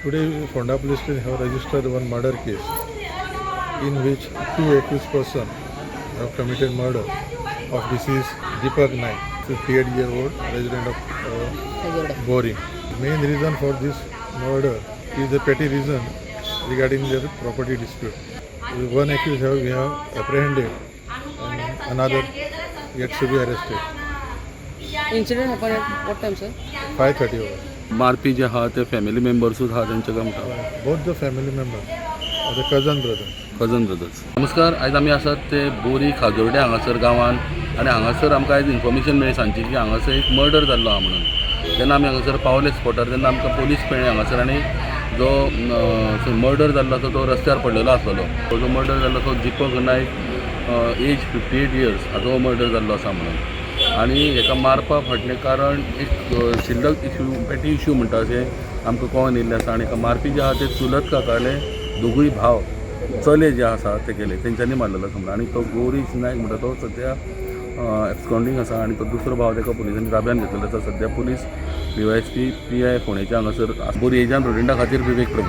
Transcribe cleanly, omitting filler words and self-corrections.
Today, Ponda Police Station have registered one murder case in which two accused person have committed murder of deceased Deepak Naik, 58-year-old resident of Borim. Main reason for this murder is the petty reason regarding their property dispute. One accused we have apprehended and another yet to be arrested. Incident happen at what time sir? 5:30 hours. मारपी जे आहा ते family मेंबर्सूच आहा तेंचे काय म्हणटा? Both the family members or the cousin brother. Cousin brothers. नमस्कार, आयज आमी आसात ते बोरी खाजोर्डे हांगासर गांवान आनी हांगासर आमकां आयज इन्फॉर्मेशन मेळ्ळी सांजची की हांगासर एक मर्डर जाल्लो आहा म्हणून. जेन्ना आमी हांगासर पावले स्पॉटार तेन्ना आमकां पोलीस मेळ्ळे हांगासर आनी जो मर्डर जाल्लो आसा तो रस्त्यार पडलेलो आसलेलो. तो जो मर्डर जाल्लो तो दीपक नायक, एज 58 इयर्स, हाजो मर्डर जाल्लो आसा म्हणून. आनी हेका मारपा फाटलें कारण एक शिल्लक इशू, पेटी इशू म्हणटा अशें आमकां कळोन येयल्लें आसा. आनी हेका मारपी जे आहा ते चुलत काकाले दोगूय भाव चले जे आसा ते केले, तेंच्यांनी मारलेलो आसा म्हणून. आनी तो गौरीश नायक म्हणटा तो सद्या एब्सकॉन्डींग आसा आनी तो दुसरो भाव तेका पुलिसांनी ताब्यान घेतलेलो आसा. सद्या police, D Y S P, P I फोंडेच्या हांगासर बोरयेच्यान प्रुडंटा खातीर विवेक प्रभू.